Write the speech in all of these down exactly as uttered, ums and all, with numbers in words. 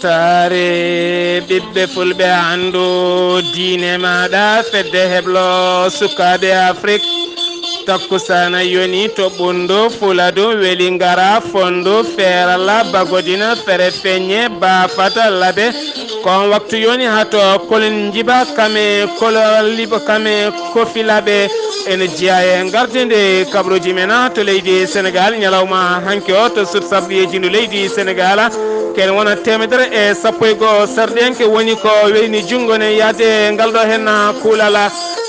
Saare ɓiɓɓe fulɓe, anndu diine maaɗa, fedde heblo sukaaɓe Afrik. Takkusaana yoni to Ɓunndu, Fuladu, Weli, Ngara, Fonndu, Feerala, Bagodina, Ferefeñe, Baafata, Labe. Ko on waktu yoni haa to Kolin Njiba, kame Kolol Liba, kame Kofi Labe. Ene jeyaa e gardinde kabaruuji men to leydi Senegaal, ñalawma hanki o to sud sarɗiyeeji ndu leydi Senegaal. Ken wona teemedere e sappo e go'o sarɗiyanke woni ko weyni junngo ne yaade ngal ɗo heen kuulal.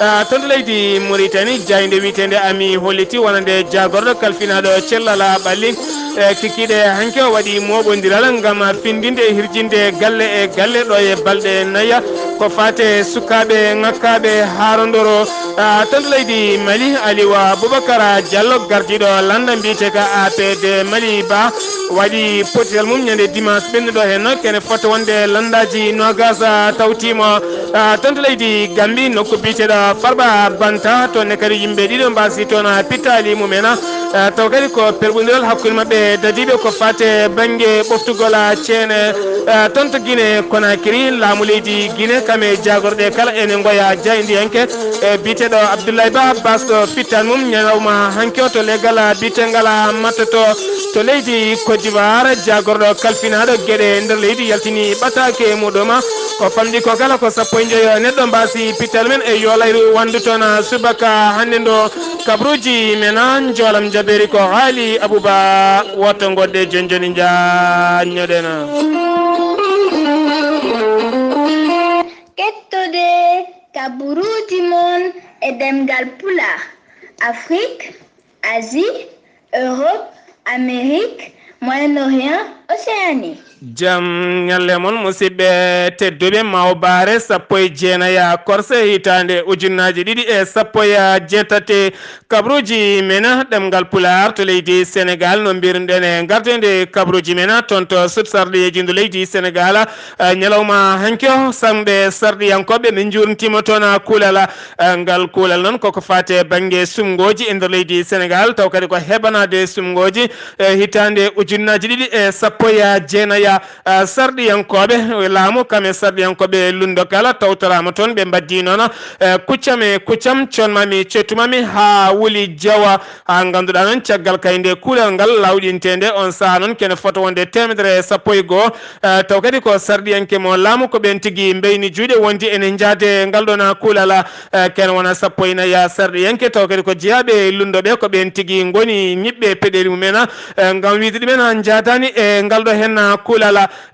Ah, toon to leydi Muritani, jaaynde wiyeteende Ami holliti wonande jaagorɗo kalfinaaɗo cellal ɓalli. E kikiiɗe hanki o waɗi mooɓondiral ngam findinde e hirjinde galle e galle ɗo e balɗe naya ko faate sukaaɓe ŋakkaaɓe haarondoro. Ah, toon to leydi Mali, Aliou Aboubacar Diallo, gardiiɗo lannda mbiyeteeka A P D Mali ba, waɗi pottital mum ñande dimanche ɓennuɗo heen, kene fota wonde lanndaaji noogas, ah, tawtiima. Ah, toon to leydi Gambie, nokku biyeteeɗo Farba Banta, toon ne kadi yimɓe ɗiɗo mbaasi toon, ah, pittaali mumen. Ah, taw kadi ko perɓondiral hakkunde maɓɓe dadiiɓe ko faate bannge ɓoftugol, ah, ceene. Eh, toon to Guinée Conakry, laamu leydi Guinée, kam e jaagorɗe kala ene ngoya jaayndiyanke, eh, biyeteeɗo Abdoulaye Ba Abbas ɗo fittan mum ñalawma hanki o to leggal biyetengal Mattoto to leydi Côte d'Ivoire, jaagorɗo kalfinaaɗo geɗe nder leydi yaltini ɓataake muɗum. Ko famɗi ko kala ko sappo e njoyo neɗɗo mbaasi pittal men e yolayru wanndu toon subaka hannde ndo. Kabaruuji men, njoolam jabeeri ko haali Abuba, woto ngodde jonjoni njaññoɗen. Kettode kabaruuji mon e ɗemngal Pulaar, Afrique, Asie, Europe, Amérique, Moyen-Orient, Océanie. Jam ñalle mon, musidɓe tedduɓe. Mawbaare sappo e jeenaya korse hitaande ujunnaaji ɗiɗi e sappo e jeetati. Kabaruuji men ɗemngal Pulaar to leydi Senegaal, no mbirunɗen e gardinde kabaruuji men toon to sud sarɗiyeeji ndu leydi Senegaal. Eh, ñalawma hanki o, samɓe sarɗiyankooɓe, min njuurnitiima toon kuulal. Eh, ngal kuulal noon koko faate bannge sumngooji e nder leydi Senegaal, taw kadi ko heɓanaade sumngooji, eh, hitaande ujunnaaji ɗiɗi e sappo e jeenaya. Ah, sarɗiyankooɓe laamu, kam e sarɗiyankooɓe lunndo kala, tawtoraama toon, ɓe mbaddii noon, eh, kuccam e kuccam, conmami, cettumami, haa wuli jawa, haa ngannduɗaa noon, caggal kay nde kuulal ngal laawɗinteende, on sahaa noon, kene fota wonde teemedere e sappo e go'o, eh, taw kadi ko sarɗiyanke mo laamu, ko ɓeen tigi mbeyni juuɗe, wondi ene njaade ngal ɗoon kuulal. Eh, ken wona sappo e nayi sarɗiyanke, taw kadi ko jeyaaɓe e lunndo ɓe, ko ɓeen tigi ngoni ñiɓɓe peɗeeli mumen, eh, ngam wiyde ɗumen haa njaadaani e ngal ɗo heen kuulal.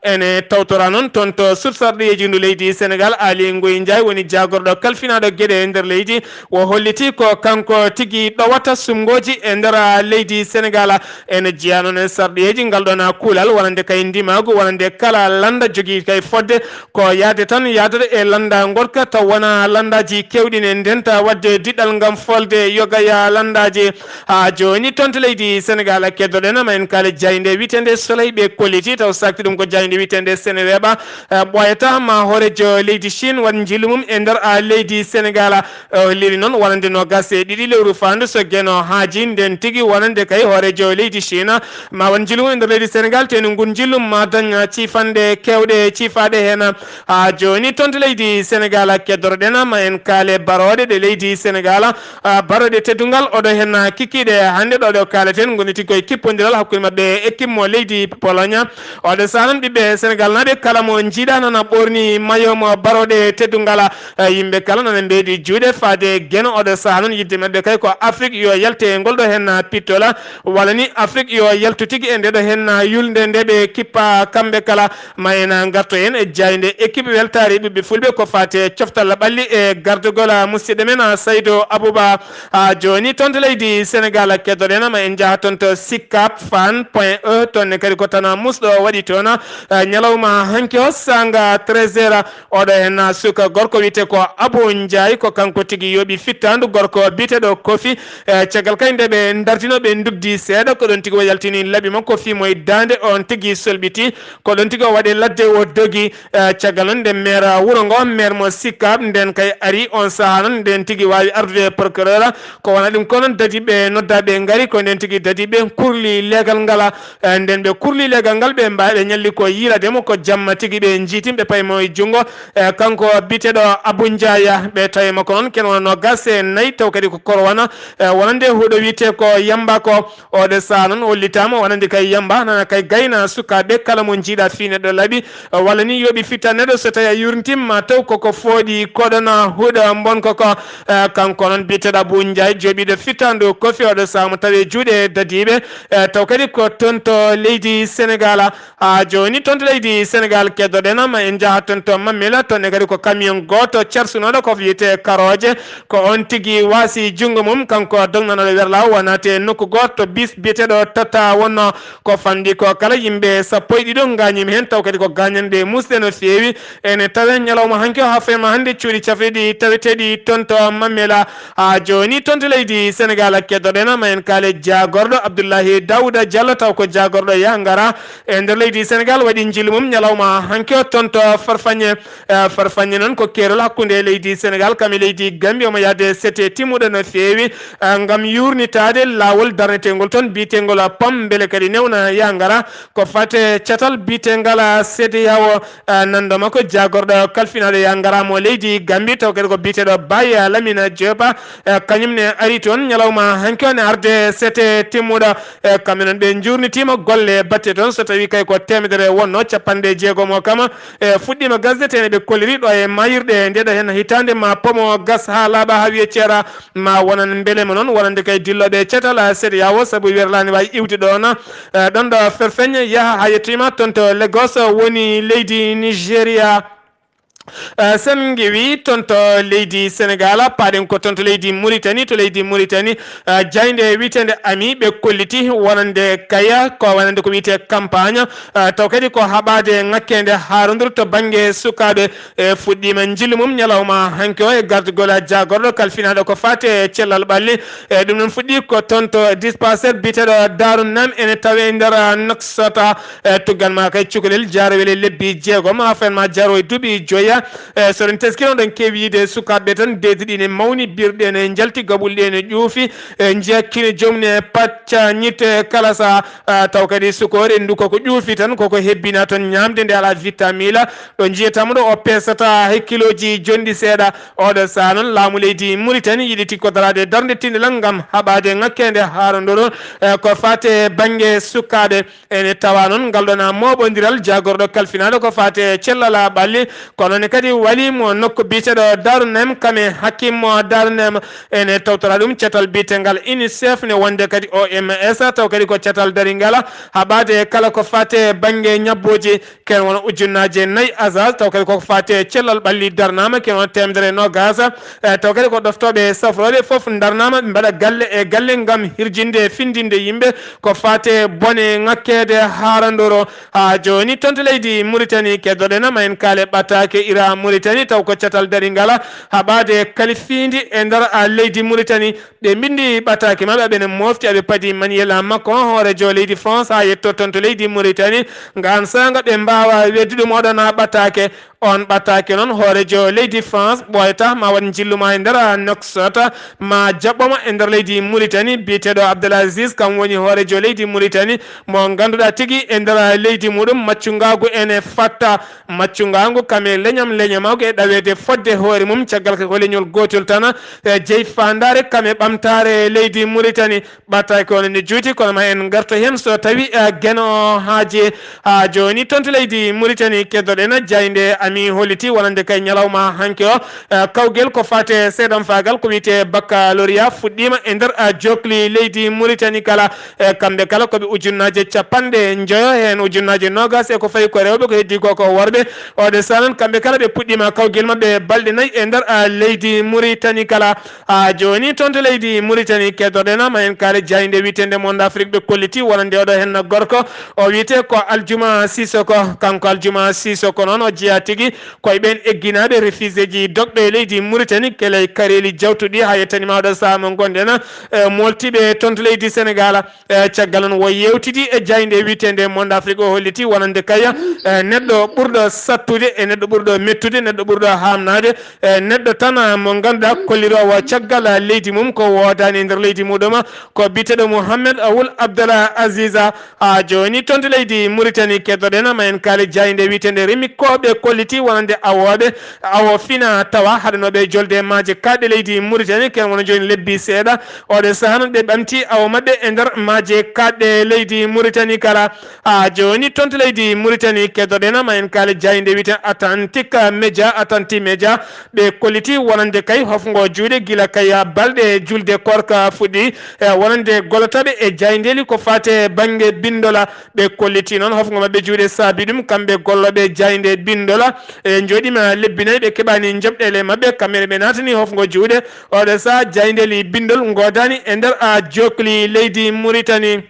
Ene tawtora noon toon to sud sarɗiyeeji ndu leydi Senegaal, Aly Ngouille Ndiaye woni jaagorɗo kalfinaaɗo geɗe e nder leydi. O holliti ko kanko tigi ɗowata sumngooji e nder leydi Senegaal. Ene jeyaa noon e sarɗiyeeji ngal ɗoon kuulal, wonande kay ndimaagu, wonande kala lannda jogii kay fodde ko yahde tan, yahdata e lannda ngoɗka, taw wonaa lanndaaji keewɗi ne ndenta waɗde diɗɗal ngam folde yogaya lanndaaji. Haa jooni toon to leydi Senegaal, keddoɗen ma en kaale jaaynde wiyeteende Soleil, ɓe kolliti, taw sakti ɗum ko jaaynde wiyeteende Seneweb, eh, ɓooyata ma hooreejo leydi Chine waɗ njillu mum e nder, ah, leydi Senegaal. Eh, leli noon wonande noogaas e ɗiɗi lewru faandu so Geno haaji, nden tigi wonande kay hooreejo leydi Chine ma waɗ njillu mum e nder leydi Senegaal, teni ngun njillu ma dañ ciifanɗe keewɗe ciifaaɗe heen. Haa jooni toon to leydi Senegaal, keddoroɗen ma en kaale barooɗe ɗe leydi Senegaal, ah, barooɗe teddungal, oɗo heen kikiiɗe hannde ɗo ɗo kaaleten ngoni tigi koye kippondiral hakkunde maɓɓe e équipe mo leydi Pologne. Oɗo sahaa noon ɓiɓɓe Senegaal naaɓe kala mo njiiɗa nana ɓorni mayo mo barooɗe teddungal, ah, yimɓe kala nana mbeedi juuɗe faade Geno. Oɗo sahaa noon yidde maɓɓe kay ko Afrik yo yalte e ngol ɗo heen pittola, walla ni Afrik yo yaltu tigi e nde ɗo heen yulnde nde ɓe kippa kamɓe kala. Ma en ngarto en e jaaynde équipe weltaare ɓiɓɓe fulɓe ko faate coftal ɓalli e gardugol, ah, musidɗo men, ah, Saydo Abouba. Haa jooni toon to leydi Senegaal, keddoɗen ma en njaha toon to Sicap Fan point E, toon ne kadi ko Tana Musɗo waɗi toon, ah, ñalawma hanki o saanga treize heures. Oɗo heen, ah, suka gorko wiyetee ko Abou Ndiaye, ko kanko tigi yooɓi fittaandu gorko biyeteeɗo Kofi. Eh, caggal kay nde ɓe ndardino, ɓe ndugdi seeɗa, ko ɗoon tigi o yaltini laɓi makko fii mo e daande, on tigi solɓiti. Ko ɗoon tigi o waɗi ladde, o dogi. Eh, caggal noon nde maire wuro ngo, maire mo Sicap, nden kay ari on sahaa noon, nden tigi waawi ardude e procureur. Ko wona ɗum ko noon dadiiɓe noddaaɓe ngari, ko nden tigi dadiiɓe kurli leegal ngal. Eh, nden ɓe kurli legal ngal ɓe mbawi ɓe ñalli ko yiilade mo ko jamma tigi ɓe jiitin ɓe paymo e junngo. E kanko biyeteɗo Abou Ndiaye ɓe tawi makko noon ken wona nogas e nayi taw kadi ko korwana e wonande huɗo wiyete ko yamba ko. Oɗo saha noon hollitama wonande kay yamba nana kay gayna sukaɓe kala mo jiiɗa fi neɗɗo laaɓi walla ni yooɓi fitta neɗɗo so tawi a yurnitima taw koko fooɗi koɗona huɗo mbonko ko. E kanko noon biyeteɗo Abou Ndiaye jooɓiɗo fittandu kofi oɗo saha mo tawi e juuɗe dadiɓe. E taw kadi ko toon to leydi Sénégal. Ha joni toon to leydi Sénégal keddoɗen ma en jaaha toon to Mamela toon e kadi ko camion goto carsunoɗo ko wiyete karoje ko on tigi wasi junngo mum kanko dognanoɗo werlaw wonate nokku goto to bis biyeteɗo Tata wonno ko famɗi ko kala yimɓe sappo e ɗiɗo gañima hen taw kadi ko gañanɗe musɗe no feewi. Ene tawe ñalawma hanki o ha fema hannde cuuɗi cafriɗi taweteɗi toon to Mamela. Ha joni toon to leydi Sénégal keddoɗen ma en kaale jagorɗo Abdoullahi Daouda Diallo taw ko jagorɗo yahgara e nder leydi Sénégal waɗi njillu mum ñalawma hanki o toon to Farfañe. E Farfañe noon ko keerol hakkunde leydi Sénégal kam e leydi Gambie omo yahde sete timmuɗo no feewi. E ngam yurnitade lawol darnetengol toon biyetengol pam beele kadi newna yahgara ko fate catal biyetengal sedeyawo. E nando makko jagorɗo kalfinaɗo yahgara mo leydi Gambie taw kadi ko biyeteɗo Baye Lamine Diop. E kañum ne ari toon ñalawma hanki o ne arde sete timmuɗo. E kamɓe noon ɓe jurnitima golle batte toon so tawi kay ko temedere wonno capanɗe jeegomo kam. E fuɗɗima gasde tene ɓe kolliri ɗo e mayirɗe ndeɗo hen hitande ma pomo gas ha laaɓa ha wiye ceera ma wonan beelema noon wonande kay dilloɓe catal sedeyawo saabu werlani wawi iwde ɗon. E ɗon ɗo Ferfeñ yaha ha yettoyima toon to Lagos woni leydi Nigeria. E sen ngewi toon to leydi Sénégal paɗen ko toon to leydi Mauritanie to leydi Mauritanie. E jayde wiyetende ami ɓe kolliti wonande kaya ko wonande ko wiyete campagne. E taw kadi ko haɓade ŋakkede haroduru to bangge sukaɓe. E fuɗɗima njillu mum ñalawma hanki o e gardugol jagorɗo kalfinaɗo ko fate cellal ɓalli. E ɗum noon fuɗɗi ko toon to dispensaire biyeteɗo Darou Nam ene tawe e nder Nouakchott. E tuggan ma kay cukalel jarowel e lebbi jeegom afen ma jaro e duuɓi joya. E soɗen teskino ɗon keewi yiide sukaɓe tan deedi ɗi ne mawni birɗe ne jalti gaɓulɗe ne ƴuufi. E jiya kine joom ne pacca ñitte kala saha. E taw kadi sukoore ndu koko ƴuufi tan koko hebbina toon ñamde nde ala vitamila. Ɗo jiyatama ɗo o pesata hay kiloji jonɗi seeɗa. Oɗo saha noon laamu leydi Mauritanie yiɗi tikkotorade darde tindilal ngam haɓade ŋakkede haroduru. E ko fate bangge sukaɓe ene tawa noon ngal ɗona moɓodiral jagorɗo kalfinaɗo ko fate cellal ɓalli. Kono ne kadi wali mo nokku biyeteɗo Darou Nam kame hakim mo Darou Nam ene tawtora ɗum catal biyetengal unicef ne wonde kadi oms taw kadi ko catal daringal haɓade kala ko fate bangge ñabbuji. Ken wona ujunnaje nayi asas taw kadi koko fate cellal ɓalli darnama ken wona temedere nogas. E taw kadi ko ɗoftoɓe safroɓe foof darnama ɓe mbaɗa galle e galle ngam hirjinde findinde yimɓe ko fate bone ŋakkede haroduru. Ha joni toon to leydi Mauritanie keddoɗen ma en kaale ɓatake ira Mauritanie taw ko catal daringal haɓade kalifindi e nder a leydi Mauritanie. Ɓe mbindi ɓatake maɓɓe aɓene mofti aɓe padi Emmanuel Macron hoorejo leydi France ha yetto toon to leydi Mauritanie. Ngan sanga ɓe mbawa weddi ɗum oɗon ha ɓatake. On ɓatake noon hoorejo leydi France ɓoyata ma waɗ jilluma e nder Nouakchott ma jaɓɓoma e nder leydi Mauritanie biyeteɗo Abdelaziz kam woni hoorejo leydi Mauritanie mo ganduɗa tigi e nder leydi muɗum maccungagu ene fatta. Maccungagu kam e leñam leñamagu e ɗawede fodde hoore mum caggal ko leñol gotol tan. E jeyi fandare kam e ɓamtare leydi Mauritanie. Ɓattaki on ne juuti kono ma en garto heen so tawi eh, geno o haaji. Ha jooni toon to leydi Mauritanie keddoɗen jaaynde ami holliti wonande kay ñalawma hanki o. Eh, kawgel ko fate seeɗan faagal ko wiyete baccalauréat fuɗɗima e nder eh, jokli leydi Mauritanie kala. Eh, kamɓe kala koɓe ujunnaaje capanɗe njoyo heen ujunnaaje noogas e ko fayi ko rewɓe ko heddi ko ko worɓe. Oɗo sanan kamɓe kala ɓe puɗɗima kawgel maɓɓe balɗe nayi e nder eh, leydi Mauritanie kala. Ha jooni toon to leydi Mauritanie keddoɗen ma en kaali jaaynde wiyetende Monde Afrique ɓe kolliti wonande oɗo henna gorko o wiyete ko Aljuma Sisoko. Kanko Aljuma Sisoko noon o jeyaa tigi tigi koye ɓeen egginaaɓe refuséji dogɓe e leydi Mauritanie kelay kareeli jawtuɗi haa yettani ma oɗo sahaa mo ngonɗen, e, moltiɓe toon to leydi Sénégal. E, caggal noon wo yewtidi e jaaynde wiyeteende Monde Afrique o holliti wonande kay, e, neɗɗo ɓurɗo sattude e neɗɗo ɓurɗo mettude, neɗɗo ɓurɗo haamnaade, e, neɗɗo tan mo ngannduɗaa kolliroowo caggal leydi mum ko woodaani e nder leydi muɗum, ko biyeteeɗo Mohamed Awul Abdallah Aziza. Haa jooni toon to leydi Mauritanie keddoɗen ma en kaali jaaynde wiyeteende Remiko ɓe kolliti wonande awooɓe awo fina tawa haɗanooɓe jolde maaje kaaɗɗe leydi Mauritanie ken wona jooni lebbi seeɗa. Oɗo sahaa noon ɓe ɓamti awo maɓɓe e nder maaje kaaɗɗe leydi Mauritanie kala. Haa jooni toon to leydi Mauritanie keddoɗen ma en kaali jaaynde wiyeteende Atlantique Média, Atlantique Média ɓe kolliti wonande kay hofngo juuɗe gila kay balɗe julde koorka fuɗɗi, e, wonande gollotooɓe e jaayndeeli ko faati e bannge binndola. Ɓe kolliti noon hofngo maɓɓe juuɗe saabi ɗum, kamɓe gollooɓe jaaynde binndola, e, njooɗiima lebbi nayi ɓe keɓaani njoɓɗeele maɓɓe, kamɓe ne ɓe naatani hofngo juuɗe. Oɗo sahaa jaayndeeli binndol ngoodaani e nder a jookli leydi Mauritanie.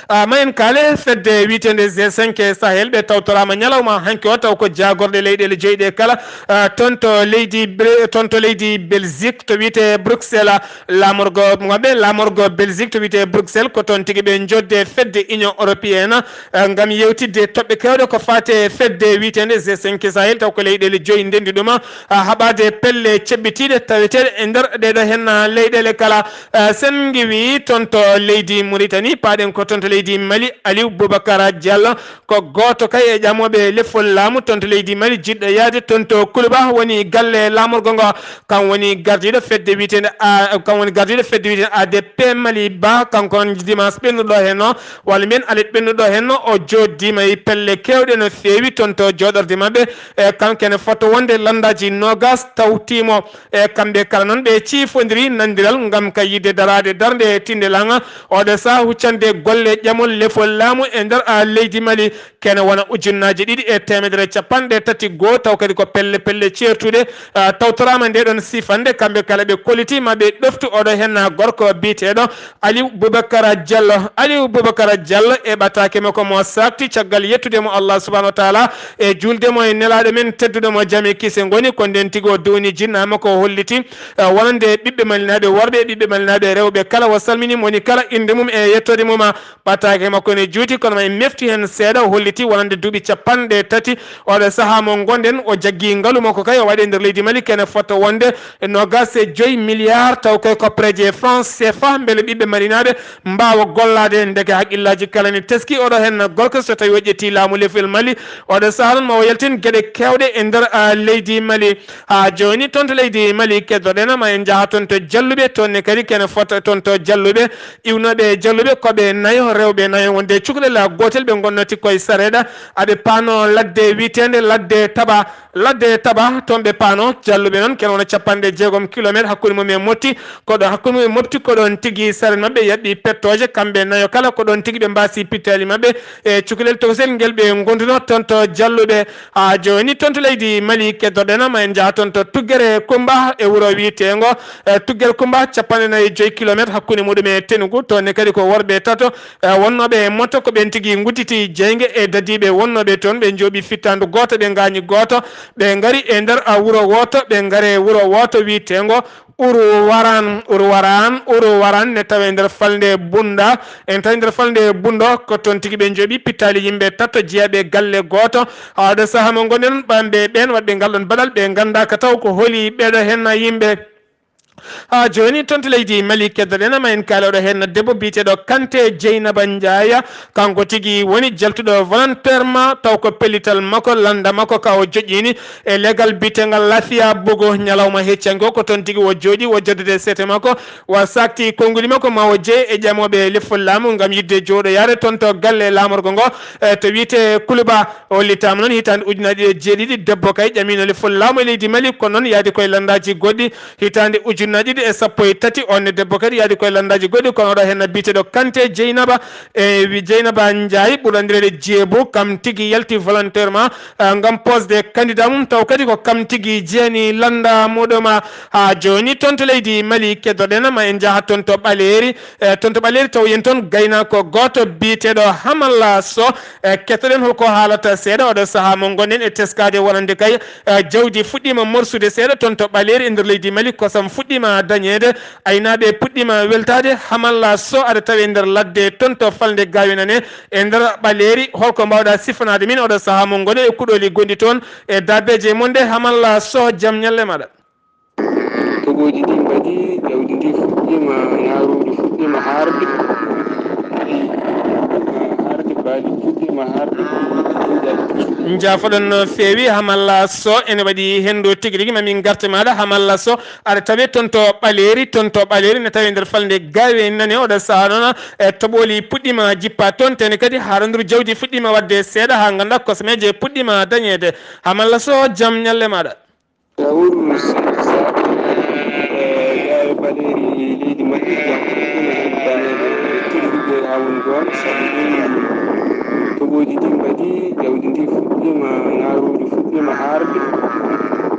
Ah, ma en kaale fedde wiyeteende G cinq Sahel, ɓe tawtoraama ñalawma hanki o, taw ko jaagorɗe leyɗeele joyi ɗe kala, ah, toon to leydi Bre-, toon to leydi Belgique, to wiyetee Bruxelles, laamorgo maɓɓe, laamorgo Belgique to wiyetee Bruxelles, ko toon tigi ɓe njodde fedde Union Européenne, ah, ngam yewtidde toɓɓe keewɗe ko faati e fedde wiyeteende G cinq Sahel, taw ko leyɗeele joyi ndenndi ɗum, ah, haɓaade pelle ceɓɓitiiɗe taweteeɗe e nder ɗee ɗoo heen, ah, leyɗeele kala. Eh, sen ngiwi toon to leydi Mauritanie, paaɗen ko toon to leydi Mali, Aliou Boubacar Diallo, ko gooto kay e ƴamooɓe lefol laamu toon to leydi Mali, jiɗɗo yahde toon to Kuluba, woni galle laamorgo ngo. Kam woni gardiiɗo fedde wiyeteende A-, kam woni gardiiɗo fedde wiyeteende A D P Mali Ba, kanko on dimanche ɓennuɗo heen o, walla mbiyen alet ɓennuɗo heen o, o jooɗdiima e pelle keewɗe no feewi toon to jooɗorde maɓɓe. E kam kene foto wonde lanndaaji noogas tawtiimo. E kamɓe kala noon ɓe ciifondiri nanndiral ngam ka yiɗde daraade darnde tinde laaŋa. Oɗo sahaa huccande golle ƴamol lefol laamu e nder, a, leydi Mali kene wona ujunnaaje ɗiɗi e teemedere capanɗe tati goo, taw kadi ko pelle pelle ceertuɗe, a, tawtoraama nde ɗoon sifande. Kamɓe kala ɓe kolliti ma ɓe ɗoftu oɗo heen gorko biyeteeɗo Aliou Boubacar Diallo. Aliou Boubacar Diallo e ɓataake makko mo saakti caggal yettude mo Allah subhanahu wa taala e juulde mo e nelaaɗo men tedduɗo mo jam e kise ngoni, ko ndeen tigi o duwni jinnaama ko holliti, eh, wonande ɓiɓɓe malinaaɓe worɓe e ɓiɓɓe malinaaɓe rewɓe kala. O salmini mo woni kala innde mum e yettoode mum. Ɓataake makko ne juuti, kono ma en mefti heen seeɗa, o holliti wonande duuɓi capanɗe tati. Oɗo sahaa mo ngonɗen, o jaggi ngalu makko kay, o waɗi e nder leydi Mali kene fota wonde e noogaas e joyi milliard, taw koy koppareeje franc C F A, mbele ɓiɓɓe malinaaɓe mbaawa gollaade. Ndeke haqqillaaji kala ne teski oɗo heen gorko, so tawi o ƴetti laamu lefel Mali, oɗo sahaa noon ma o yaltin geɗe keewɗe e nder, a, leydi Mali. Haa jooni toon to leydi Mali keddoɗen, ma en njaha toon to Jalluɓe, toon ne kadi kene fota toon to Jalluɓe, iwnooɓe e Jalluɓe ko ɓe nayo, rewɓe nayo, wonde cukalel gootel ɓe ngonnoti koye sareeɗa, aɓe paano ladde wiyeteende ladde Taba. Ladde Taba, toon ɓe paano, Jalluɓe noon, kene wona capanɗe jeegom kilometer hakkunde mum e Motti. Ko ɗo hakkunde mum e Motti, ko ɗoon tigi sareet maɓɓe yaɓɓi pettooje, kamɓe nayo kala, ko ɗoon tigi ɓe mbaasi pittaali maɓɓe e cukalel tokosel ngel ɓe ngonduno toon to Jalluɓe. Haa jooni toon to leydi Mali keddoɗen, ma en njaha toon to Tuggere Kumba e wuro wiyeteengo, e, Tuggere Kumba, capanɗe nayi e joyi kilometer hakkunde muɗum e Tenugu. Toon ne kadi ko worɓe tato, e, wonnooɓe e moto, ko ɓeen tigi ngudditi jeynge e dadiiɓe wonnooɓe toon. Ɓe njooɓi fittaandu gooto, ɓe ngaañi gooto, ɓe ngari e nder, a, wuro wooto, ɓe ngare wuro wooto wiyeteengo Uru Waran, Uru Waran, Uru Waran ne tawe nder falnde Bunda. En tawi nder falnde Bundo, ko toon tigi ɓe njooɓi pittaali yimɓe tato jeyaɓe galle gooto. Haa ɗo sahaa mo ngonɗen, ɓamɓe ɓeen waɗɓe ngal ɗoon baɗal, ɓe nganndaaka taw ko holi ɓeeɗo heen yimɓe. Haa jooni, toon to leydi Mali, keddoɗen ma en kaali oɗo heen debbo biyeteeɗo Kante Jeynaba Njaaya. Kanko tigi woni jaltuɗo volontairement, taw ko pellital makko, lannda makko ka o joƴƴini e legal biyeteegal Lafiya Bogo. Ñalawma heccango ko toon tigi o jooɗi, o joddode seete makko, o saakti konguɗi makko ma o jeye e ƴamooɓe lefol laamu ngam yiɗde jooɗoyaade toon to galle laamorgo ngo, e to wiyetee Kuluba. O hollitaama noon hitaande ujunaaji ɗiɗi e jeeɗiɗi, debbo kay ƴamiino lefol laamu e leydi Mali, kono noon yaadi koye lanndaaji goɗɗi. Hitaande ujunaaji ɗiɗi e sappo e tati. On ne debbo kadi yaadi koye lanndaaji goɗɗi, kono oɗo heen biyeteeɗo Kante Jeynaba, e wi Jeynaba Njaay, ɓurɗo anndireede Jeebu, kam tigi yalti volontairement, eh, ngam posde candidat mum, taw kadi ko kam tigi jeyani lannda muɗum. Haa jooni toon to leydi Mali keddoɗen, ma en njaha toon to Ɓaleeri, eh, toon to Ɓaleeri taw yen toon gaynaako gooto biyeteeɗo Hamalla Sow, eh, kettoɗen holko haalata seeɗa oɗo sahaa mo ngonɗen e teskaade wonande kay, eh, jawdi fuɗɗiima morsude seeɗa toon to Ɓaleeri e nder leydi Mali, kosam fuɗɗiima dañeede, aynaaɓe puɗɗiima weltaade. Hamalla Sow aɗa tawe nder ladde toon to falnde Gawinane e nder Ɓaleeri, holko mbaawɗa sifanaade min oɗo sahaa mo ngonɗen e kuɗooli gonɗi toon e daabeeje mon de? Hamalla Sow, jam ñalle maaɗa. Togooji ɗi mbaɗi, jawdi ndi fuɗɗiima ñaarude, fuɗɗiima haarde. Fuɗɗiima haarde, baali fuɗɗiima haarde. Njaafoɗon no feewi, Hamalla Sow, ene waɗi henndo tigi rigi, ma min ngarte maaɗa, Hamalla Sow, aɗa tawe toon to Ɓaleeri, toon to Ɓaleeri ne tawe nder falnde Gawinane, oɗo sahaa noon, e toɓooli puɗɗiima jippa toon, tene kadi haaranduru jawdi fuɗɗiima waɗde seeɗa, haa ngannduɗaa kosameeje puɗɗiima dañeede. Hamalla Sow, jam ñalle maaɗa. Laawol Seydi Saar, eh, gaa e Ɓaleeri leydi Mali, jam ene heen dañeede e tigi rigi haa woni goonga, sabu ɗum togooji ɗi mbaɗi, jawdi ndi fuɗɗiima ñaarude, fuɗɗiima haarde.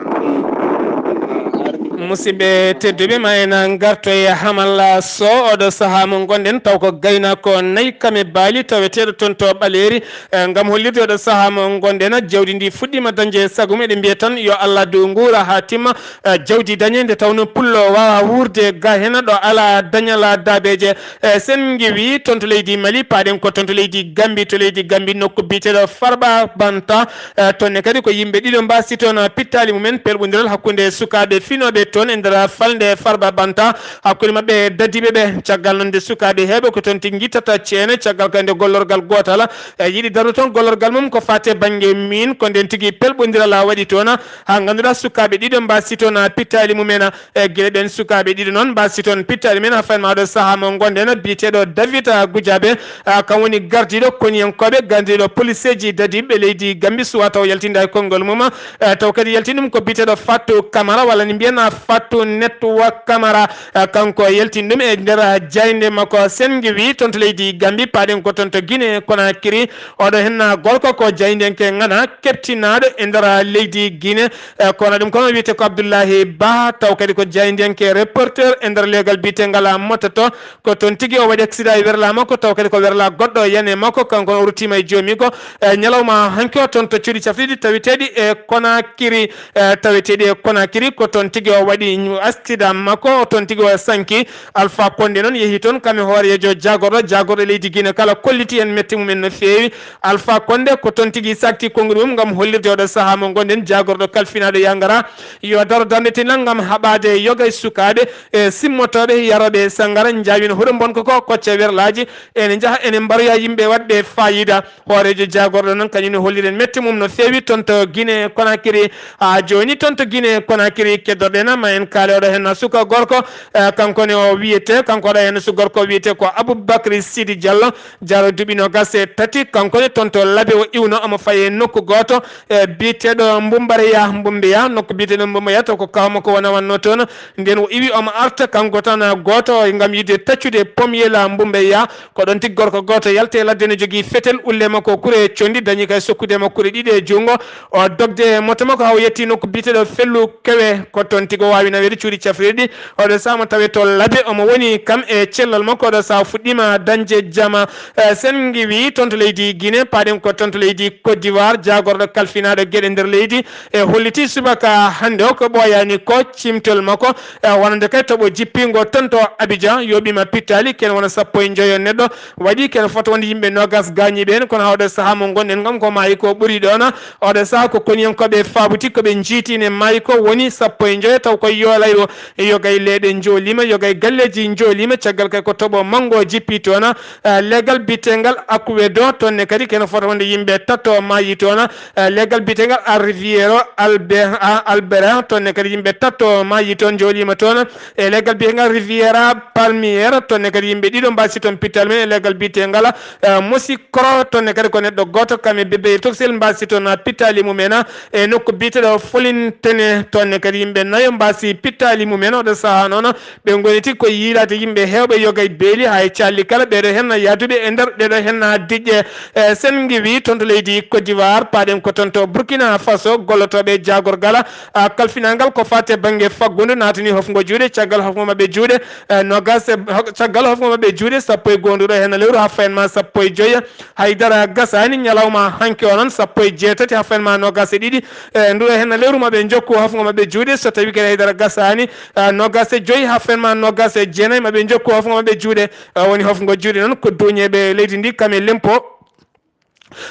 Fuɗɗiima haarde. Musidɓe tedduɓe, ma en ngarto e Hamalla Sow, oɗo sahaa mo ngonɗen, taw ko gaynaako nayi kam e baali taweteeɗo toon to Ɓaleeri, eh, ngam hollirde oɗo sahaa mo ngonɗen, jawdi ndi fuɗɗiima dañde sago mum, eɗen mbiya tan yo Allah dow nguura haa timma, eh, jawdi dañe, nde tawnoo pullo waawaa wuurde ga heen ɗo alaa dañal daabeeje. Eh, sen ngiwii toon to leydi Mali, paaɗen ko toon to leydi Gambi, to leydi Gambi nokku biyeteeɗo Farba Banta, eh, toon ne kadi ko yimɓe ɗiɗo mbaasi toon, eh, pittaali mumen pelɓondiral hakkunde sukaaɓe finooɓe toon e nder falnde Farba Banta, hakkunde maɓɓe e dadiiɓe ɓe. Caggal noon nde sukaaɓe heewɓe ko toon tigi ngittata ceene, caggal kadi nde gollorgal gootal, eh, yiɗi darnude toon gollorgal mum ko faati e bannge miin, ko ndeen tigi pelɓondiral waɗi toon, haa ngannduɗaa sukaaɓe ɗiɗo mbaasi toon, eh, pittaali mumen. E gila ɓeen sukaaɓe ɗiɗo noon mbaasi toon pittaali men, haa fayin ma oɗo sahaa mo ngonɗen, biyeteeɗo David, ah, Gujaabe, ah, kam woni gardiiɗo koniyankooɓe, gardiiɗo poliseeji dadiiɓe leydi Gambi, suwaa taw yaltinde e konngol mum, ah, taw kadi yaltini ɗum ko biyeteeɗo Fatou Camara, walla ni mbiyen, ah, Fatou Network Camara, ah, kanko yaltini ɗum e nder, ah, jaaynde makko. Sen ngiwii toon to leydi Gambi, paaɗen ko toon to Guinée Conakry, oɗo heen, ah, gorko ko jaayndiyanke ŋana, keɓtinaaɗo e nder, ah, leydi Guinée. Eh, kono ɗum kono wiyetee ko Abdullahi Ba, taw kadi ko jaayndiyanke reporter e nder leegal biyetengal Mototo. Ko toon tigi o waɗi accident e werlaa makko, taw kadi ko werlaa goɗɗo yani e makko, kanko o ruttiima e joomiiko. Eh, ñalawma hanki o toon to cuuɗi cafrirɗi taweteeɗi e Conakry, eh, taweteeɗi e Conakry, ko toon tigi o waɗi ñu-, accident makko, o toon tigi o sanki. Alpha Condé noon yehi toon, kam e hooreejo jaagorɗo, jaagorɗo leydi Guinée kala kolliti en mette mum en no feewi. Alpha Condé ko toon tigi sakti konngol mum ngam hollirde oɗo sahaa mo ngonɗen, jaagorɗo kalfinaaɗo yangara, yo daro darnde tinal ngam haɓaade yoga e sukaaɓe, e simmotooɓe, yarooɓe e sanngara, njaawino huɗo mbonko ko, kocca werlaaji, ene njaha, ene mbaroya yimɓe waɗɓe faayiida. Hooreejo jaagorɗo noon, kañum ne holliren mette mum no feewi toon to Guinée Conakry. Haa jooni toon to Guinée Conakry, keddorɗen ma en kaale oɗo heen suka gorko, eh, kanko ne o wiyetee, kanko oɗo heen suka gorko o wiyetee ko Aboubacry Sidi Diallo, jaro duuɓi noogaas e tati, kanko ne toon to Labe o iwno, omo fayi e nokku gooto, eh, biyeteeɗo Mbumbareya, Mbumbeya, nokku biyeteeɗo Mbumbeya, to ko kaaw makko wona wannoo toon. Ndeen o iwi omo arta kanko tan gooto ngam yiɗde taccude Pomyela Mbumbeya. Ko ɗoon tigi gorko gooto yalti e ladde, ne jogii fetel, ulle makko kure conndi, dañi kay sokkude mo kure ɗiɗi e junngo. O dogde e moto makko haa o yettii nokku biyeteeɗo Fellu Kewe, ko toon tigi o waawi naweede cuuɗi cafrirɗi. Oɗo sahaa mo tawee to Labe, omo woni kam e cellal makko, oɗo sahaa fuɗɗiima dañde jama. Eh, sen ngiwii toon to leydi Guinée, paaɗen ko toon to leydi Côte d'Ivoire, jaagorɗo kalfinaaɗo geɗe nder leydi, e hollitii subaka hannde o ko ɓooyaani ko cimtol makko, e wonande kay toɓo jippiingo toon to Abidjan, yooɓiima pittaali, ken wona sappo e njoyo neɗɗo waɗi, ken fota wonde yimɓe noogaas gaañiiɓe heen, kono haa oɗo sahaa mo ngonɗen kam ko maayi ko ɓuri ɗoon. Oɗo sahaa ko koniyankooɓe faabuti ko ɓe njiiti ne maayi ko woni sappo e njoyo, taw ko yoolayro e yogay leeɗe njooliima, yogay galleeji njooliima, caggal kay ko toɓo manngo jippi toon. Eh, leegal biyetengal Akuwedo, toon ne kadi kene fota wonde yimɓe tato maayi toon. Eh, leegal biyetengal Arriviero Albe-, a-, Albera, toon ne kadi yimɓe tato maayi toon, njooliima toon. E leegal biyetengal Riviera Palmiera, toon ne kadi yimɓe ɗiɗo mbaasi toon pittaali men. E leegal biyetengal, eh, Mosikoro, toon ne kadi ko neɗɗo gooto, kam e bébé Toxel mbaasi toon pittaali mumen. E nokku biyeteeɗo Folintene, toon ne kadi yimɓe nayo mbaasi si pittaali mumen oɗo sahaa noon, ɓe ngoni tigi koye yiilaade yimɓe heewɓe yoga e beeli haa e calli kala. Ɓeeɗo heen yahduɓe e nder ɗeɗo heen diƴƴe, e, sen ngiwi toon to leydi Côte d'Ivoire, paaɗen ko toon to Burkina Faso, gollotooɓe jaagorgal, a, kalfinaangal ko faati e bannge faggudu naatani hofngo juuɗe, caggal hofngo maɓɓe juuɗe, e, noogaas e, ho-, caggal hofngo maɓɓe juuɗe sappo e goo nduɗo heen lewru haa fayen ma sappo e joyi. Haydara gasaani ñalawma hanki o noon, sappo e jeetati haa fayen ma noogaas e ɗiɗi. E, nduɗo heen lewru maɓɓe njokku hofngo maɓɓe juuɗe, so tawi kadi haydara gasaani, e, noogaas e joyi haa fayen ma noogaas e jeenayi maɓɓe njokku hofngo maɓɓe juuɗe. E, woni hofngo juuɗe noon ko duuñeeɓe leydi ndi kam e lempo.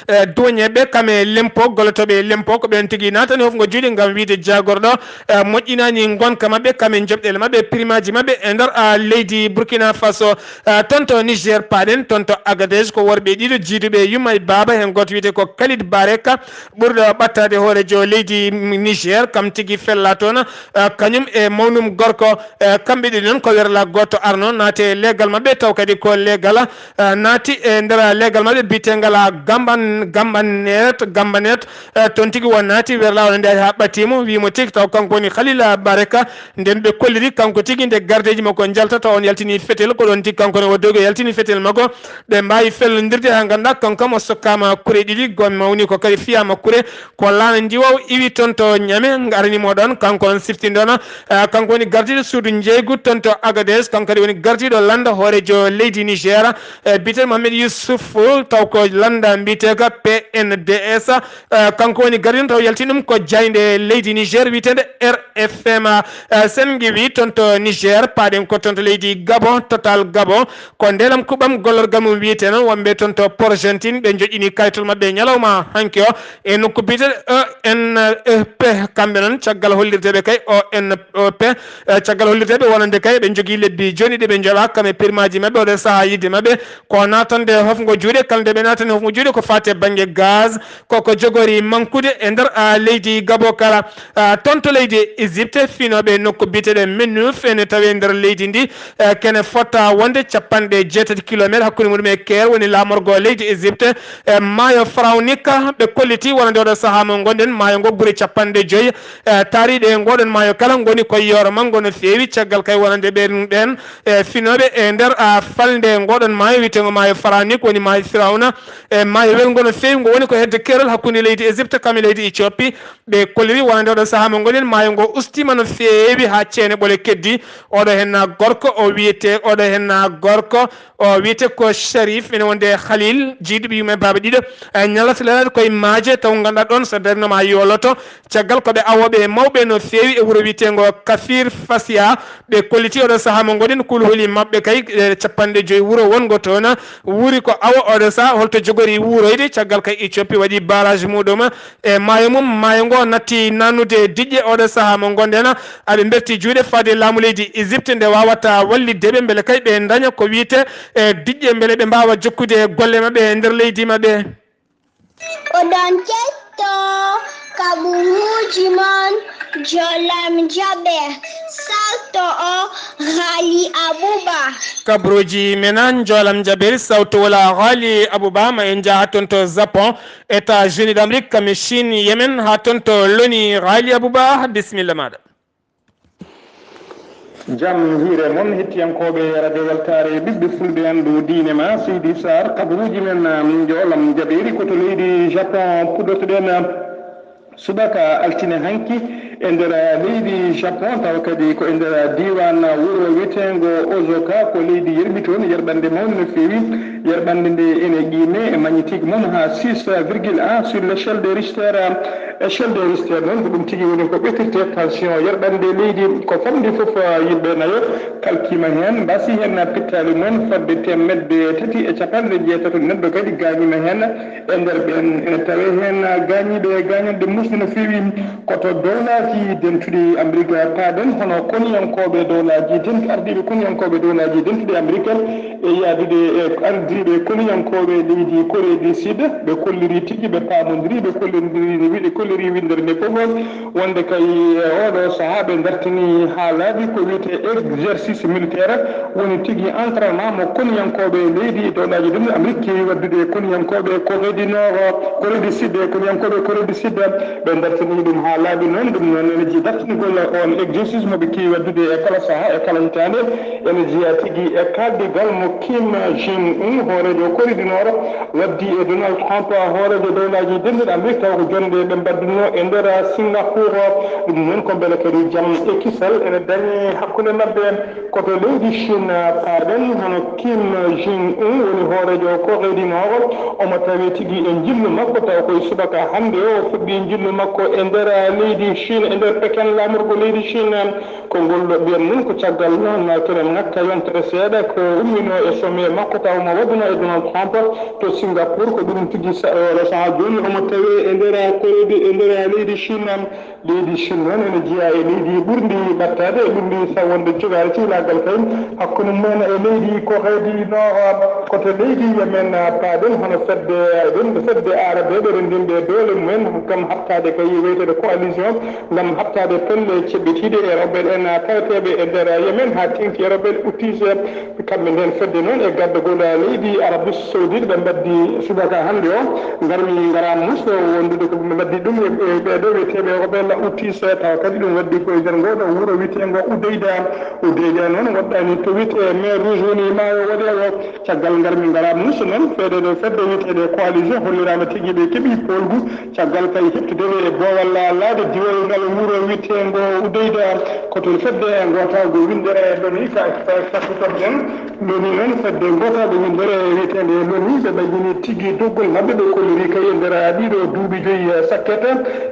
E, duuñeeɓe kam e lempo, gollotooɓe e lempo, ko ɓeen tigi naatani hofngo juuɗe ngam wiyde jaagorɗo, e, moƴƴinaani ngonka maɓɓe kam e joɓɗeele maɓɓe, primaaji maɓɓe e nder, a, leydi Burkina Faso. E, toon to Niger paaɗen, toon to Agadez ko worɓe ɗiɗo jiiduɓe yumma e baaba, heen gooto wiyetee ko Khalid Bareka, ɓurɗo ɓattaade hooreejo leydi Niger, kam tigi fella toon, e, kañum e mawnum gorko, e, kamɓe ɗiɗi noon ko werla gooto arno naati e leegal maɓɓe, taw kadi ko leegal, e, naati e nder leegal maɓɓe biyeteengal Gamban-, Gambanet, Gambanet, e, toon tigi o naati werla o nde haa ɓattiimo, wiimo tigi taw kanko woni Khalil Bareka, nden ɓe kolliri kanko tigi nde gardeeji makko njalta taw on yaltini fetel, ko ɗoon tigi kanko ne o dogi o yaltini fetel makko, ɓe mbaawi fellondirde haa ngannduɗaa kanko kam o sokkaama kure ɗiɗi, gom mawni ko kadi fiyaama kure, ko laana ndiwa o iwi toon to Ñame, arani mo ɗoon, kanko on siftindono, e, kanko woni gardiiɗo suudu njeeygu toon to Agadez, kanko kadi woni gardiiɗo lannda hooreejo leydi Niger, e, biyetee Mohamed Yusuf, taw ko lannda mbiyetee ka P N D S, e, kanko woni gardiiɗo taw yaltini ɗum ko jaaynde leydi Niger wiyeteende R F M, e, sen ngiwi toon to Niger, paaɗen ko toon to leydi Gabon, Total Gabon, ko ndeelam kuɓɓam gollorgal mum wiyetee noon, wonɓe toon to Porgentine, ɓe njoƴƴini kayitol maɓɓe ñalawma hanki o e nokku biyeteeɗo O N E P. Kamɓe noon, caggal hollirde ɓe kay O N E P, e, caggal hollirde ɓe wonande kay ɓe njogii lebbi jooni ɗi ɓe njoɓaa kam e pirmaaji maɓɓe, oɗo sahaa yiɗde maɓɓe ko naatande hofngo juuɗe. Kala nde ɓe naatani hofngo juuɗe ko faati e bannge gaz, koko jogori mankude e nder, a, leydi Gabo kala. A, toon to leydi Égypte, finooɓe nokku biyeteeɗo Menuf ene tawee nder leydi ndi, e, kene fota wonde capanɗe jeetati kilometre hakkunde muɗum e Caire, woni laamorgo leydi Égypte. E maayo Farawnika, ɓe kolliti wonande oɗo sahaa mo ngonɗen, maayo ngo gure capanɗe joyi, e, taariiɗe e ngoɗon maayo kala ngoni koye yooro manngo no feewi, caggal kay wonande ɓen, ɓen, e, finooɓe e nder, a, falnde ngoɗon maayo wiyetengo maayo Farawnik, woni maayo Firawna, e maayo welngo no feewi, ngo woni ko hedde keerol hakkunde leydi Égypte kam e leydi Éthiopie. Ɓe kolliri wonande oɗo sahaa mo ngonɗen, maayo ngo ustiima no feewi haa ceene ɓole keddi. Oɗo henna gorko, o wiyete, oɗo henna gorko, o wiyete ko Sharif, ene wonde Khalil, jiiduɓe yumma e baaba ɗiɗo, e ñalata lelaade koye maaje, taw ngannduɗaa ɗoon so darino ma yooloto. Caggal ko ɓe awooɓe e mawɓe no feewi e wuro wiyeteengo Kafir Fasiya, ɓe kolliti oɗo sahaa mo ngonɗen, kulhuli maɓɓe kay, e capanɗe joyi wuro wongo toon, wuuri ko awa oɗo sahaa, holto jogori wuuroyde, caggal kay Éthiopie waɗi barrage muɗum e maayo mum, maayo ngo natti nannude diƴƴe oɗo sahaa mo ngonɗen, aɓe mberti juuɗe faade laamu leydi Égypte nde wawata wallitde ɓe, mbele kay ɓe ndaña ko wiyete, e, diƴƴe, mbele ɓe mbaawa jokkude golle maɓɓe e nder leydi maɓɓe. Oɗon ketto kaɓuruuji mon, jolam jaɓe, salto o Ghali Abouba. Kaɓuruuji men an, jolam jaɓe, sawto wala Ghali Abouba, ma en njaha toon to Japon, États-Unis d'Amérique, kam e Chine, Yemen, haa toon to Loni. Ghali Abouba, bisimilla maaɗa. Jam hiire mon, hettiyankooɓe Radio Weltaare, ɓiɓɓe fulɓe, anndu diine ma, Seydi Sarr, kabaruuji men, um, njoolam jaɓeeri ko to leydi Japon puɗɗortoɗen, um, subaka altine hanki e nder leydi Japon, tawa kadi ko e nder diiwaan wuro wiyeteengo Osaka, ko leydi yerɓi toon, yerɓannde mawnde no feewi. Yerɓannde nde ene qiime e magnitique mum haa six virgule un sur l'échelle de Richter. Échelle de Richter noon, ko ɗum tigi woni ko ɓetirte tension. Yerɓannde leydi ko famɗi fof, yimɓe nayo kalkiima heen, mbasi heen pittaali mum fotde teemedde tati e capanɗe jeetato neɗɗo kadi gaañiima heen. E nder ɓeen ene tawee heen gaañiiɓe e gaañanɗe muusɗe no feewi. Ko to Dowlaaji Dentuɗi Amerik paaɗen, hono koniyankooɓe Dowlaaji Dentu-, ardiiɓe koniyankooɓe Dowlaaji Dentuɗi Amerik e yahdude e ardiiɓe koniyankooɓe leydi Corée du Sud, ɓe kolliri tigi, ɓe paamondiri, ɓe kollondiri, ɓe Ɓuri winndere nde fof wonde kay, e oɗo sahaa ɓe dartini haa laaɓi ko wiyetee exercice militaire, woni tigi entraînement mo koniyankooɓe leydi dowlaaji ɗum Amérique keewi waɗdude e koniyankooɓe Corée du Nord, Corée du Sud, e koniyankooɓe Corée du Sud. Ɓe dartini ɗum haa laaɓi noon, ɗum noon ene ji dartinigol on exercice mo ɓe keewi waɗdude e kala sahaa, e kala hitaande. Ene jeyaa tigi e kaaldigal mo Kim Jong-un, hooreejo Corée du Nord, waddi e Donald Trump, hooreejo dowlaaji denduɗi Amérique, tawa ko jonde ɓe mbaddunoo e nder Singapour. Ɗum noon ko mbele kadi jam e kisal ene dañee hakkunde maɓɓe. Ko to leydi Chine paaɗen, hono Kim Jong-un woni hooreejo Corée du Nord. Omo tawee tigi e njillu makko, tawa koye subaka hannde o fuɗɗii njillu makko e nder leydi Chine, e nder Peken, laamorgo leydi Chine. Konngol ɗo ɓiyan mum ko caggal noon kene ŋakka yontere seeɗa ko umminoo e sommet makko tawa mo waɗunoo e Donald Trump to Singapour. Ko ɗum tigi sa-, oɗo sahaa jooni omo tawee e nder Corée du, e nder leydi Chine. Leydi Chine noon ene jeyaa e leydi ɓurndi ɓattaade, ɓurndi sa wonde jogaade cihlaagal kay hakkunde mum en e leydi Corée du Nord. Ko to leydi Yemen paaɗen, hono fedde, fedde Arabeeɓe renndinɓe doole mum en ngam haɓtaade kay wiyetee coalition ngam haɓtaade pelle ceɓɓitiiɗe e rewɓe en taweteeɓe e nder Yemen, haa teeŋti e rewɓe Houthis. Kamɓe nden fedde noon e gardagol leydi Arabie Saoudite, ɓe mbaddi subaka hannde o, ngarmi ngara muso wondude ko ɓe mbaddi ɗum e, e ɓeeɗo wiyeteeɓe rewɓe Houthis, tawa kadi ɗum waddi ko e nder ngoo ɗoo wuro wiyeteengo Hodeida. Hodeida noon waɗɗaani to wiyetee mer Rouge woni maayo woɗeewo. Caggal ngarmi ngara muso noon, fedde ɗo, fedde wiyeteeɗe coalition holliraama tigi ɓe keɓi poolgu. Caggal kay heɓtude ɓe e boowal laade diwol ngal wuro wiyeteengo Hodeida, ko toon fedde ngootaago winndere loni ka, ka, ka safitoɗen. Loni noon fedde ngootaago winndere wiyeteende loni ɓe ɓayyini tigi doggol maɓɓe, ɓe kolliri kay e nder ɗiɗo duuɓi joyi, eh, sakket.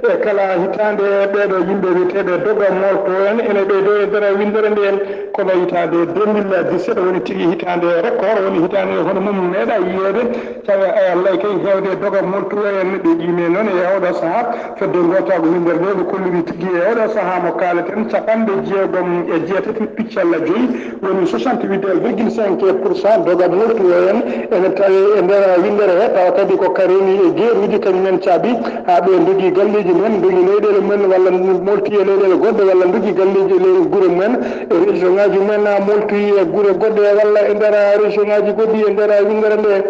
E kala hitaande ɓeeɗo yimɓe wiyeteeɓe doga molto en ene ɓeydo e nder winndere nde. Kono hitaande deux mille dix-sept woni tigi hitaande record, woni hitaande hono mum meeɗa yiyeede. Tawa, eh, Allah kay heewde doga moltuɗo en ɓe ƴiime noon e oɗo sahaa. Fedde ngootaago winndere nde no kolliri tigi e oɗo sahaa mo kaaleten, capanɗe jeegom e jeetati piccalla joyi, woni soixante-huit virgule cinq pour cent doga moltuɗo en ene tawi e nder winndere he, tawa kadi ko kareeni e geeruuji kañum en caabi haa ɓe ndogi galleeji mumen, ndogi leyɗeele mumen walla molti e leyɗeele goɗɗe walla ndogi galleeji e ley gure mumen. E région ngaji mumen, a moltoyi e gure goɗɗe walla e nder région ngaji goɗɗi e nder winndere nde.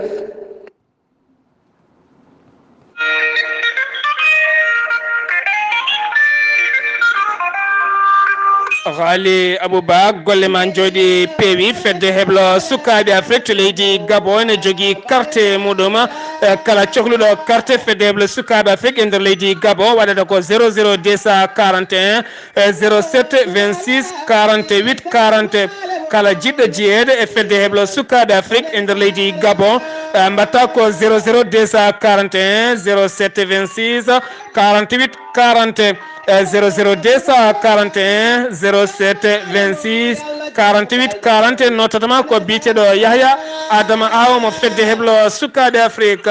Ghali Abouba, golle ma njooɗi peewi. Fedde heblo sukaaɓe Afrik to leydi Gabon ene jogii carte muɗum. Eh, kala cohluɗo carte fedde heblo sukaaɓe Afrik e nder leydi Gabon waɗata ko zéro zéro deux cent quarante et un, eh, zéro sept vingt-six quarante-huit quarante. Kala jiɗɗo jiyeede e fedde heblo sukaaɓe Afrik e nder leydi Gabon, eh, mbatta ko zéro zéro deux cent quarante et un, zéro sept vingt-six quarante-huit quarante, eh, zéro zéro deux cent quarante et un, zéro sept vingt-six quarante-huit quarante. Notatama ko biyeteeɗo Yahya Adama Awo mo fedde heblo sukaaɓe Afrik.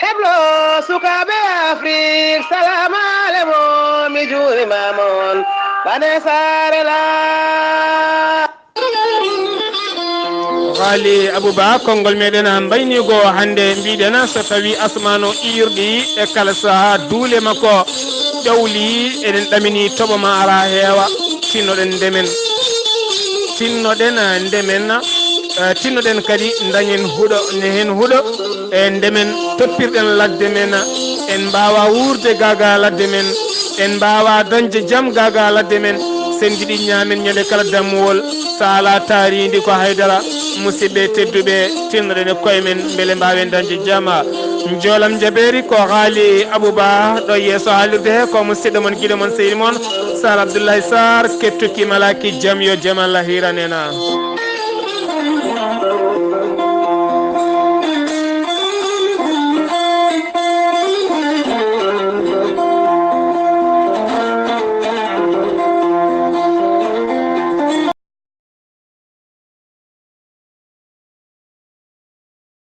Heblo sukaaɓe Afrik, salaam aleykum, mi juurimaama on. Bane Saare la. Ghali Abouba, konngol meɗen mbaynigo hannde, mbiɗen so tawi asmaano iirɗi e kala saha duule makko ƴawli, eɗen ɗamini toɓo ma ara heewa, tinnoɗen ndemen. Tinnoɗen ndemen, eh, tinnoɗen kadi dañen huɗo, ne heen huɗo, e ndemen toppirɗen ladde men. En mbaawa wuurde gaaga ladde men, en mbaawa dañde jam gaaga ladde men. Sen njiɗi ñaamen ñande kala dammuwol, so alaa taariindi ko haydara. Musidɓe tedduɓe, tinnoɗen e koye men mbele mbaawen dañde jam. Njoolam jabeeri ko Haali Abouba ɗo yeeso haalirde he, ko musidɗo mon, giɗo mon, sehil mon Sar Abdoulaye Sarr, kettuki malaaki jam, yo jam Allah hiiran en.